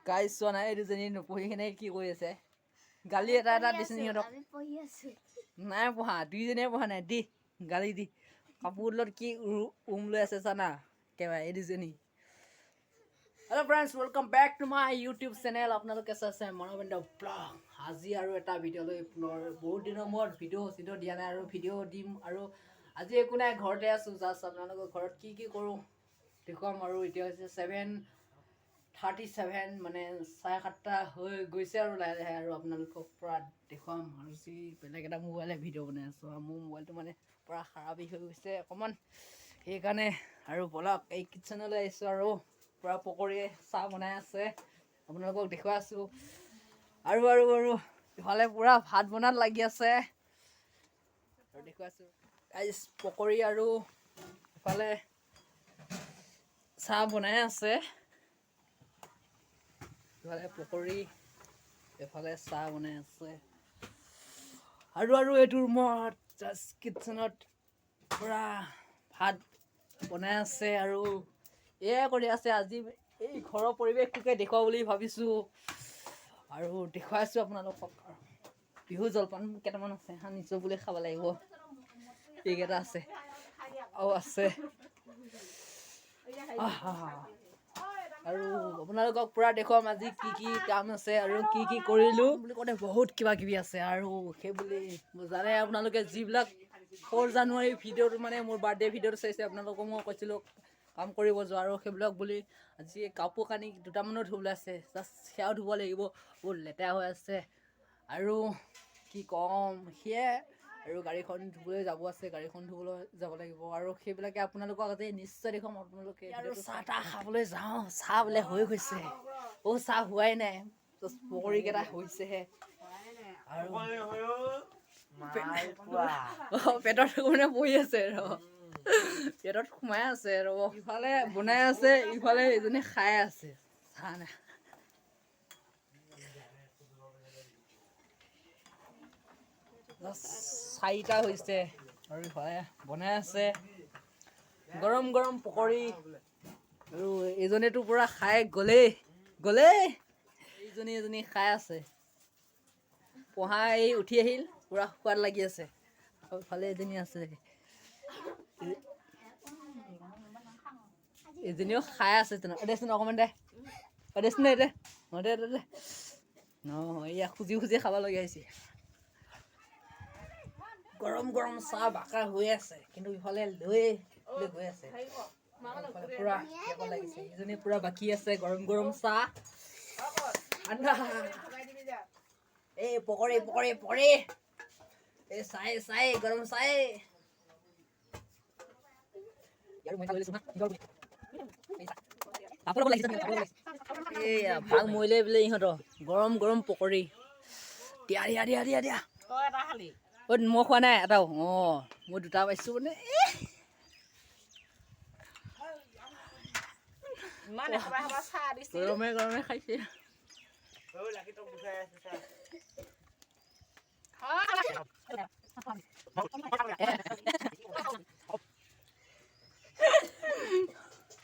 Guys, চোৱা নাই, এই দুজনী নপঢ়ি কিনে কি কৰি আছে। গালি এটা এটা দিছে সিহঁতক। আমি পঢ়ি আছো। নাই পঢ়া, দুইজনীয়ে পঢ়া নাই। দি গালি দি কাপোৰ কি উম লৈ আছে জানা একেবাৰে এই দুজনী। Hello friends, welcome back to my YouTube channel. আপোনালোকে চাইছে মনোবেন্দ্ৰ ব্লগ। আজি আৰু এটা ভিডিঅ' লৈ পুনৰ, বহুত দিনৰ মূৰত ভিডিঅ' চিডিঅ' দিয়া নাই আৰু ভিডিঅ' দিম। আৰু আজি একো নাই, ঘৰতে আছোঁ। জাষ্ট আপোনালোকৰ ঘৰত কি কি কৰোঁ দেখুৱাম। আৰু এতিয়া হৈছে 7:37, মানে 7:30 হৈ গৈছে আৰু লাহে লাহে আৰু আপোনালোকক পূৰা দেখুৱাম। আৰু যি বেলেগ এটা মোবাইলে ভিডিঅ' বনাই আছোঁ আৰু মোৰ মোবাইলটো মানে পূৰা খাৰাপি হৈ গৈছে অকণমান, সেইকাৰণে। আৰু ব'লক, এই কিটচেনলৈ আহিছোঁ আৰু পূৰা পকৰীয়ে চাহ বনাই আছে, আপোনালোকক দেখুৱাই আছোঁ। আৰু আৰু আৰু ইফালে পূৰা ভাত বনাত লাগি আছে আৰু দেখুৱাইছোঁ গাইজ। পকৰী আৰু ইফালে চাহ বনাই আছে। ইফালে পকৰী, এইফালে চাহ বনাই আছে। আৰু আৰু এইটো ৰুমত জাষ্ট কিটচেনত পূৰা ভাত বনাই আছে আৰু এয়াই কৰি আছে। আজি এই ঘৰৰ পৰিৱেশটোকে দেখুৱাব বুলি ভাবিছোঁ আৰু দেখুৱাইছোঁ আপোনালোকক। আৰু বিহু জলপান কেইটামান আছে, হা, নিজৰ বুলি খাব লাগিব। এইকেইটা আছে আৰু আছে। আহা। আৰু আপোনালোকক পূৰা দেখুৱাম আজি কি কি কাম আছে আৰু কি কি কৰিলোঁ বুলি কওঁতে বহুত কিবা কিবি আছে। আৰু সেইবুলি জানে আপোনালোকে, যিবিলাক 4 জানুৱাৰী ভিডিঅ'টো, মানে মোৰ বাৰ্থডে ভিডিঅ'টো চাইছে, আপোনালোকক মই কৈছিলোঁ কাম কৰিব যোৱা আৰু সেইবিলাক বুলি। আজি কাপোৰ কানি দুটামানো ধুবলৈ আছে, জাষ্ট সেয়াও ধুব লাগিব, বহুত লেতেৰা হৈ আছে। আৰু কি ক'ম, সেয়াই। আৰু গাড়ীখন ধুবলৈ যাব আছে, গাড়ীখন ধুবলৈ যাব লাগিব। আৰু সেইবিলাকে আপোনালোকক আজি নিশ্চয় দেখুৱাম। আপোনালোকে আৰু চাহ তাহ খাবলৈ যাওঁ। চাহ বোলে হৈ গৈছে। অ', চাহ হোৱাই নাই, জাষ্ট পকৰীকেইটা হৈছেহে। আৰু অ' পেটত মানে পৰি আছে, ৰ, পেটত সোমাই আছে, ৰ'ব। ইফালে বনাই আছে, ইফালে এজনী খাই আছে চাহ। নাই, 4টা হৈছে আৰু ইফালে বনাই আছে গৰম গৰম পকৰী। আৰু এইজনীতো পূৰা খাই গ'লেই গ'লেই। এইজনী এজনী খাই আছে, পঢ়া এই উঠি আহিল, পূৰা সোৱাদ লাগি আছে। আৰু ইফালে এজনী আছে, এজনীও খাই আছে। তেনে দেচোন অকণমান, দে অ দেচোন, দে দে, অ দে দে দে। অঁ, এয়া খুজি খুজি খাবলগীয়া হৈছে। গৰম গৰম চাহ বাকা হৈ আছে, কিন্তু ইফালে লৈ লৈ গৈ আছে। ইফালে পূৰা কেনেকুৱা লাগিছে, ইজনী পূৰা বাকী আছে গৰম গৰম চাহ ঠাণ্ডা। এই পকৰী পকৰী পকৰী, এই চাই চাই গৰম চাই। এইয়া ভাগ মৰিলে বোলে ইহঁতৰ গৰম গৰম পকৰী। দিয়া দিয়া দিয়া দিয়া দিয়া। ঐ, মই খোৱা নাই এটাও। অঁ, মই দুটা পাইছোঁ মানে। গৰমে গৰমে খাইছে।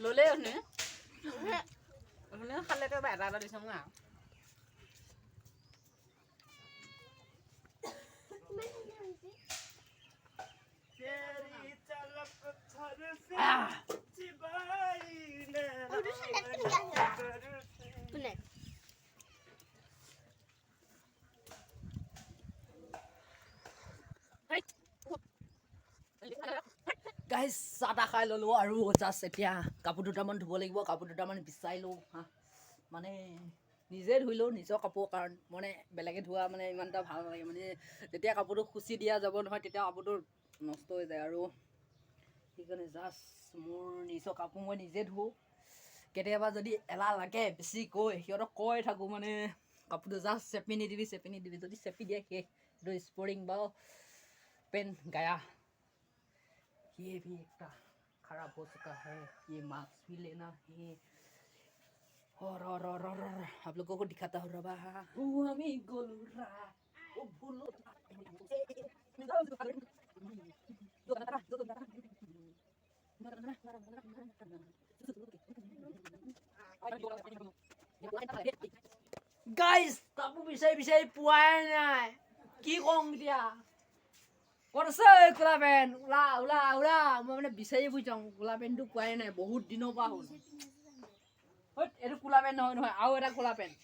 ল'লে খালে এটা এটা দিছে মোক আৰু। গাইজ, চাহ তাহ খাই ল'লোঁ আৰু জাষ্ট এতিয়া কাপোৰ দুটামান ধুব লাগিব। কাপোৰ দুটামান বিচাৰি লওঁ, হা, মানে নিজে ধুই লওঁ নিজৰ কাপোৰ, কাৰণ মানে বেলেগে ধোৱা মানে ইমান এটা ভাল নালাগে। মানে যেতিয়া কাপোৰটো খুচি দিয়া যাব নহয়, তেতিয়া কাপোৰটো নষ্ট হৈ যায়। আৰু সেইকাৰণে জাষ্ট মোৰ নিজৰ কাপোৰ মই নিজে ধুওঁ। কেতিয়াবা যদি এলাহ লাগে বেছিকৈ, সিহঁতক কৈ থাকোঁ মানে কাপোৰটো জাষ্ট চেপি নিদিবি, চেপি নিদিবি। যদি চেপি দিয়ে শেষ, এইটো স্পৰিং বা পেন গায়া। ये भी एक खराब हो चुका है, ये मास्क भी लेना है। और आप लोगों को दिखाता हूँ रबा। আমি গলুরা ও ভুলো। গাইজ, কাপোৰ বিচাৰি বিচাৰি পোৱাই নাই। কি কওঁ এতিয়া? ক'ত আছে ঐ ক'লা পেণ্ট? ওলা ওলা ওলা। মই মানে বিচাৰি ফুৰিছোঁ, ক'লা পেণ্টটো পোৱাই নাই বহুত দিনৰ পৰা হ'ল। হৈত, এইটো ক'লা পেণ্ট নহয় নহয়, আৰু এটা ক'লা পেণ্ট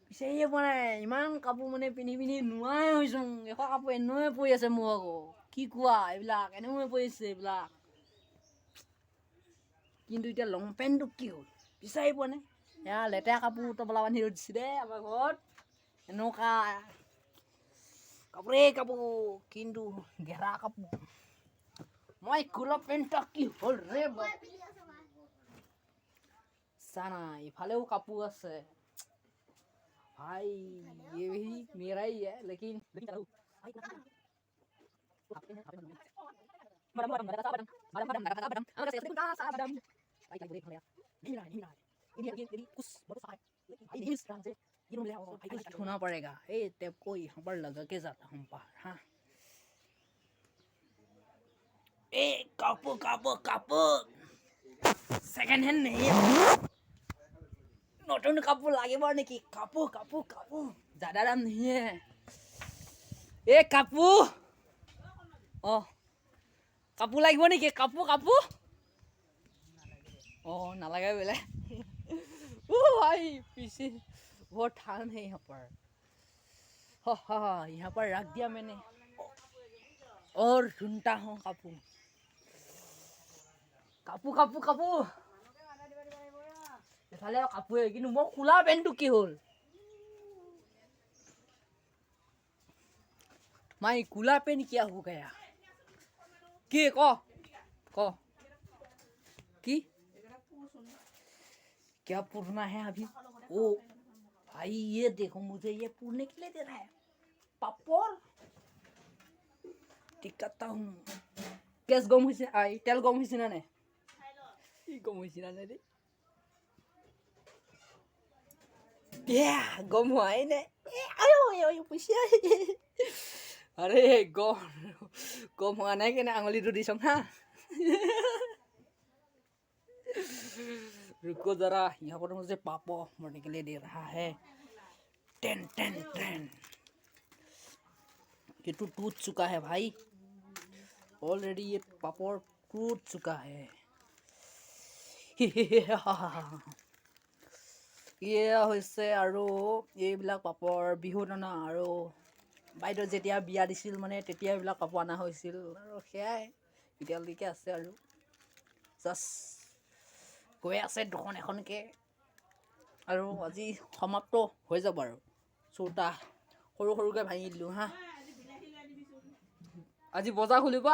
বিচাৰিয়ে পোৱা নাই। ইমান কাপোৰ মানে পিন্ধি পিন্ধি নোৱাৰাই হৈছোঁ। এখন কাপোৰ এনেই পৰি আছে মোৰ আকৌ। কি কোৱা, এইবিলাক এনেই পৰিছে এইবিলাক। কিন্তু এতিয়া লং পেণ্টটো কি হ'ল, বিচাৰি পোৱা নাই। এয়া লেতেৰা কাপোৰ তবলা বান্ধি থৈ দিছে দেই আমাৰ ঘৰত। এনেকুৱা কাপোৰেই কাপোৰ, কিন্তু গেৰা কাপোৰ। মই ক'লা পেণ্টটা কি হ'ল ৰে বাপ? চা না, ইফালেও কাপোৰ আছে। भाई, ये भी मेरा ही है, लेकिन छूना पड़ेगा। ए टेप को यहाँ पर लगा के जाता हूँ बाहर। हाँ, ए कापो कापो कापो, सेकंड हैंड नहीं है, নতুন কাপোৰ লাগিব নেকি? কাপোৰ কাপোৰ কাপোৰ, ज्यादा दाम नहीं है। এ কাপোৰ, অ কাপোৰ লাগিব নেকি? কাপোৰ কাপোৰ, অ নালাগে বোলে। ओ भाई, पीछे बहुत ठंड है यहाँ पर। हा हा, यहाँ पर रख दिया मैंने और ढूंढता हूँ कापू কাপোৰ কাপোৰ কাপোৰ। এফালে কাপোৰে, কিন্তু মই খোলা পেণ্টটো কি হ'ল? माई कुला पेन क्या हो गया? কি ক ক, কি क्या पूरना है अभी? ओ भाई, ये देखो, मुझे ये पूरने के लिए दे रहा है पापड़। टिकाता हूँ। গেছ গৰম হৈছে, I তেল গৰম হৈছে নে নাই? কি গৰম হৈছে নে নাই দেই? গৰম হোৱাই নাই। আয়ো আয়ো পইচা। আৰে গৰম গৰম হোৱা নাই কেনে আঙুলিটো দি চাওঁ। হা, रुको जरा। यहाँ पर मुझे पापड़ बनने के लिए दे रहा है। टेन टेन टेन, ये तो टूट चुका है भाई, ऑलरेडी ये पापड़ टूट चुका है। এয়া হৈছে আৰু এইবিলাক পাপৰ বিহুত অনা আৰু বাইদেউ যেতিয়া বিয়া দিছিল মানে তেতিয়া এইবিলাক কাপোৰ অনা হৈছিল আৰু সেয়াই এতিয়ালৈকে আছে আৰু জাষ্ট গৈ আছে দুখন এখনকৈ আৰু আজি সমাপ্ত হৈ যাব। আৰু চৌতা সৰু সৰুকৈ ভাঙি দিলোঁ। হা, আজি বজাৰ খুলিব।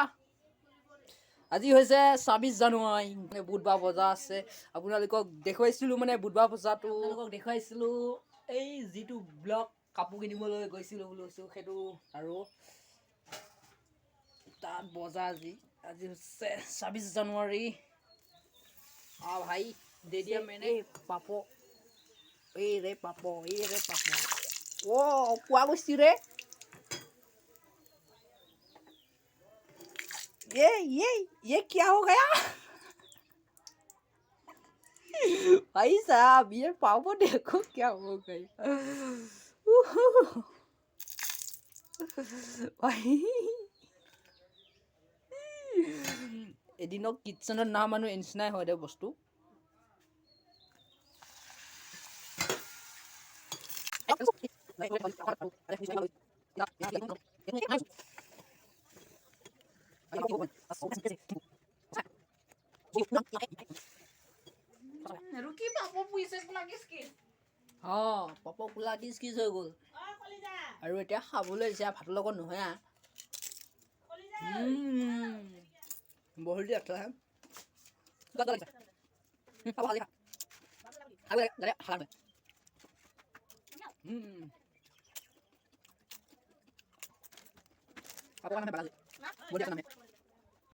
আজি হৈছে 26 জানুৱাৰী, মানে বুধবাৰ বজাৰ আছে। আপোনালোকক দেখুৱাইছিলোঁ, মানে বুধবাৰ বজাৰটো আপোনালোকক দেখুৱাইছিলোঁ। এই যিটো ব্লগ কাপোৰ কিনিবলৈ গৈছিলোঁ বুলি কৈছোঁ সেইটো। আৰু তাত বজাৰ আজি, আজি হৈছে 26 জানুৱাৰী। आ भाई, दे दिया मैंने पापो। এই ৰে পাপ, এই ৰে পাপ। অ পোৱা গৈছি ৰে। ये क्या हो गया भाई साहब? ये पापो देखो, क्या हो गया भाई? এদিনত কিটচেনত না মানুহ নিচিনাই হয় দে বস্তু। আৰু কি পাপৰ পুৰিছে কোলা কিচ কিচ। অঁ, পাপৰ কোলা কিচ কিচ হৈ গ'ল। আৰু এতিয়া খাবলৈ হৈছে, ভাতৰ লগত নহয়। বহুত আছে। খাব খালি খা।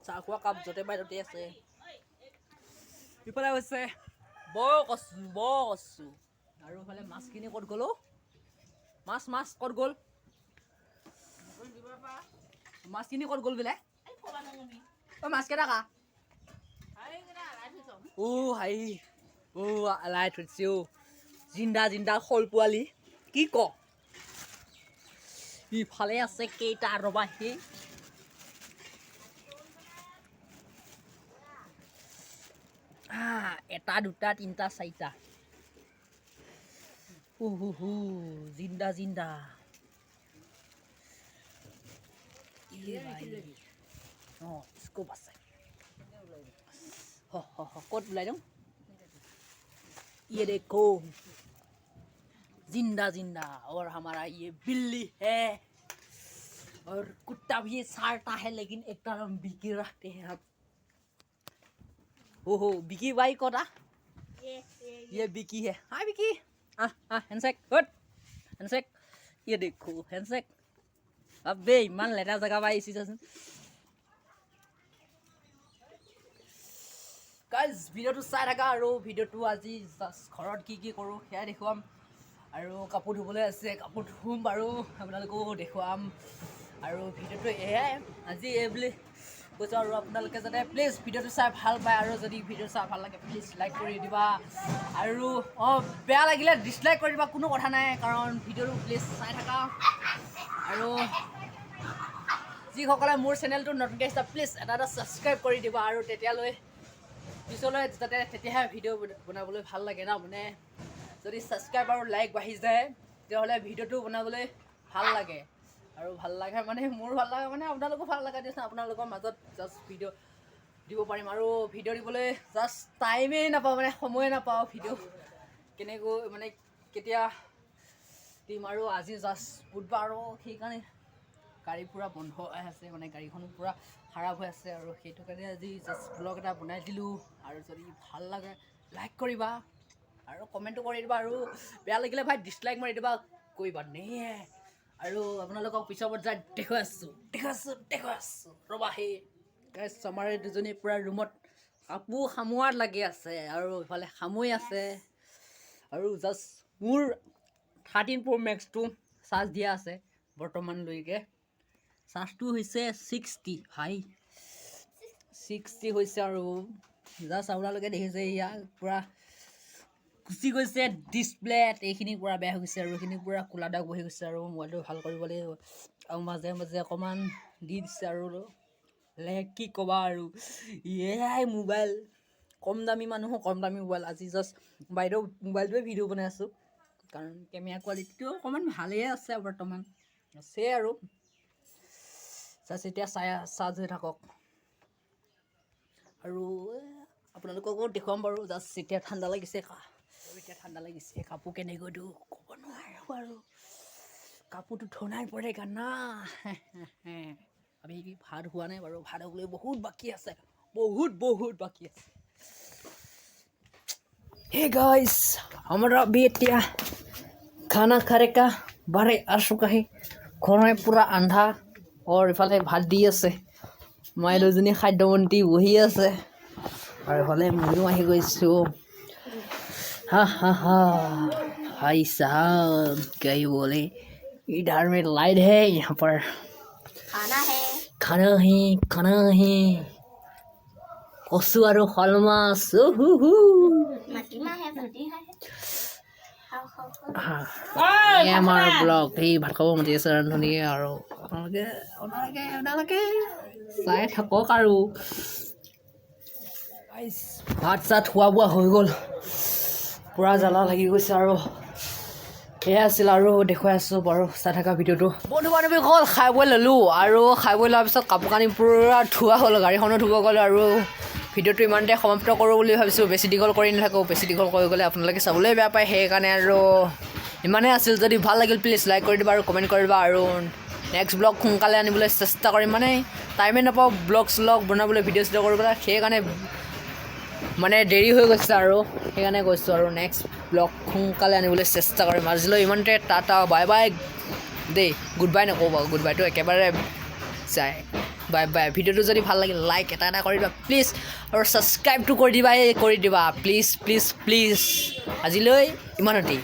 চাহ খোৱা কাপ য'তে পাই ত'তে আছে। ইফালে হৈছে বৰ কচু, বৰ কচু। আৰু ইফালে মাছখিনি ক'ত গ'ল? অ' মাছ, মাছ ক'ত গ'ল? মাছখিনি ক'ত গ'ল বোলে? অ' মাছ কেইটা খা। অ' হাই। অ' আলাই থৈছে অ', জিন্দা জিন্দা শ'ল পোৱালি কি ক। ইফালে আছে কেইটা ৰবা, সি এটা দুটা তিনিটা চাৰিটা, হু হু, জিন্দা জিন্দা। অঁ, স্কোপ আছে। ক'ত ওলাই দিওঁ? ये देखो, जिंदा जिंदा। और हमारा ये बिल्ली है और कुत्ता भी सारता है, लेकिन एक तरफ बिकी रखते हैं हम। हो हो, बिकी भाई कोटा, ये बिकी है। हाँ बिकी, हाँ हाँ, हैंडशेक, गुड हैंडशेक। ये देखो हैंडशेक। अबे ইমান লেতেৰা জেগা পাই আহিছে। গাইজ, ভিডিঅ'টো চাই থাকা আৰু ভিডিঅ'টো আজি জাষ্ট ঘৰত কি কি কৰোঁ সেয়াই দেখুৱাম। আৰু কাপোৰ ধুবলৈ আছে, কাপোৰ ধুম বাৰু, আপোনালোকো দেখুৱাম। আৰু ভিডিঅ'টো এয়াই আজি এই বুলি কৈছোঁ। আৰু আপোনালোকে যাতে প্লিজ ভিডিঅ'টো চাই ভাল পায়, আৰু যদি ভিডিঅ' চাই ভাল লাগে প্লিজ লাইক কৰি দিবা, আৰু অঁ বেয়া লাগিলে ডিছলাইক কৰি দিবা, কোনো কথা নাই, কাৰণ ভিডিঅ'টো প্লিজ চাই থাকা। আৰু যিসকলে মোৰ চেনেলটো নতুনকৈ আহিছে, প্লিজ এটা এটা ছাবস্ক্ৰাইব কৰি দিবা, আৰু তেতিয়ালৈ পিছলৈ যাতে তেতিয়াহে ভিডিঅ' বনাবলৈ ভাল লাগে ন, মানে যদি ছাবস্ক্ৰাইব আৰু লাইক বাঢ়ি যায় তেতিয়াহ'লে ভিডিঅ'টো বনাবলৈ ভাল লাগে। আৰু ভাল লাগে মানে মোৰ ভাল লাগে, মানে আপোনালোকো ভাল লাগে দিয়াচোন, আপোনালোকৰ মাজত জাষ্ট ভিডিঅ' দিব পাৰিম। আৰু ভিডিঅ' দিবলৈ জাষ্ট টাইমেই নাপাওঁ, মানে সময়ে নাপাওঁ ভিডিঅ' কেনেকৈ মানে কেতিয়া দিম। আৰু আজি জাষ্ট বুধবাৰ, আৰু সেইকাৰণে গাড়ী পূৰা বন্ধ হৈ আছে, মানে গাড়ীখনো পূৰা খাৰাপ হৈ আছে, আৰু সেইটো কাৰণে আজি জাষ্ট ব্লগ এটা বনাই দিলোঁ। আৰু যদি ভাল লাগে লাইক কৰিবা আৰু কমেণ্টো কৰি দিবা, আৰু বেয়া লাগিলে ভাই ডিছলাইক মাৰি দিবা, কৰিবা নে। আৰু আপোনালোকক পিছৰ পৰ্যায়ত দেখুৱাই আছোঁ, দেখুৱাই আছোঁ, দেখুৱাই আছোঁ, ৰ'বা। সেই আমাৰ দুজনী পূৰা ৰুমত কাপোৰ সামোৱাত লাগি আছে, আৰু ইফালে সামৰি আছে। আৰু জাষ্ট মোৰ 13 প্ৰ' মেক্সটো চাৰ্জ দিয়া আছে বৰ্তমানলৈকে, চাৰ্জটো হৈছে 60 ভাই, 60 হৈছে। আৰু জাষ্ট আপোনালোকে দেখিছে ইয়াক পূৰা গুচি গৈছে ডিছপ্লেত, এইখিনি পূৰা বেয়া হৈ গৈছে, আৰু এইখিনি পূৰা ক'লা দাগ বহি গৈছে। আৰু মোবাইলটো ভাল কৰিব লাগিব, আৰু মাজে মাজে অকণমান দি দিছে আৰু লে কি ক'বা আৰু। এয়াই মোবাইল, কম দামী মানুহো কম দামী মোবাইল। আজি জাষ্ট বাইদেউ মোবাইলটোৱে ভিডিঅ' বনাই আছোঁ, কাৰণ কেমেৰা কোৱালিটিটো অকণমান ভালেই আছে বৰ্তমান আছে। আৰু জাষ্ট এতিয়া চাই চাৰ্জ হৈ থাকক, আৰু আপোনালোককো দেখুৱাম বাৰু। জাষ্ট এতিয়া ঠাণ্ডা লাগিছে, এতিয়া ঠাণ্ডা লাগিছে, কাপোৰ কেনেকৈ দিওঁ ক'ব নোৱাৰোঁ, আৰু কাপোৰটো ধনাই পৰেগা না। আমি ভাত হোৱা নাই বাৰু, ভাত হ'বলৈ বহুত বাকী আছে, বহুত বহুত বাকী আছে। हे गाइस, हमारा अभी এতিয়া खाना खाने का बारे आ चुका है। घर में पूरा আন্ধা और ইফালে ভাত দি আছে, মায়ে দুজনী খাদ্যমন্ত্ৰী বহি আছে, আৰু ইফালে ময়ো আহি গৈছোঁ। हा हा हा, भाई साहब क्या ही बोले, इधर में लाइट है, यहाँ पर खाना है, खाना है, खाना है, কচু আৰু শ'ল মাছ। হু হু, মাটিমাহ है, মাটিমাহ है, খাওঁ খাওঁ। এই আমাৰ ব্লগ, এই ভাত খাব মাতি আছে ৰান্ধনীয়ে, আৰু আপোনালোকে আপোনালোকে আপোনালোকে চাই থাকক। আৰু ভাত চাত খোৱা বোৱা হৈ গ'ল, পূৰা জ্বালা লাগি গৈছে, আৰু সেয়াই আছিল আৰু দেখুৱাই আছোঁ বাৰু, চাই থকা ভিডিঅ'টো। বন্ধু বান্ধৱীসকল, খাই বৈ ল'লোঁ, আৰু খাই বৈ লোৱাৰ পিছত কাপোৰ কানি পূৰা ধোৱা হ'ল, গাড়ীখনো ধুব গ'লোঁ, আৰু ভিডিঅ'টো ইমানতে সমাপ্ত কৰোঁ বুলি ভাবিছোঁ। বেছি দীঘল কৰি নাথাকোঁ, বেছি দীঘল কৰি গ'লে আপোনালোকে চাবলৈ বেয়া পায়, সেইকাৰণে আৰু ইমানেই আছিল। যদি ভাল লাগিল প্লিজ লাইক কৰি দিবা আৰু কমেণ্ট কৰি দিবা, আৰু নেক্সট ব্লগ সোনকালে আনিবলৈ চেষ্টা কৰিম। মানে টাইমে নাপাওঁ ব্লগ শ্লগ বনাবলৈ, ভিডিঅ' চিডিঅ' কৰিবলৈ, সেইকাৰণে মানে দেৰি হৈ গৈছে, আৰু সেইকাৰণে কৈছোঁ আৰু নেক্সট ব্লগ সোনকালে আনিবলৈ চেষ্টা কৰিম। আজিলৈ ইমানতে, টাটা বাই বাই দেই, গুড বাই নকওঁ বাৰু, গুড বাইটো একেবাৰে যায়, বাই বাই। ভিডিঅ'টো যদি ভাল লাগিল লাইক এটা এটা কৰি দিবা প্লিজ, আৰু ছাবস্ক্ৰাইবটো কৰি দিবা, এই কৰি দিবা প্লিজ প্লিজ প্লিজ। আজিলৈ ইমানতেই।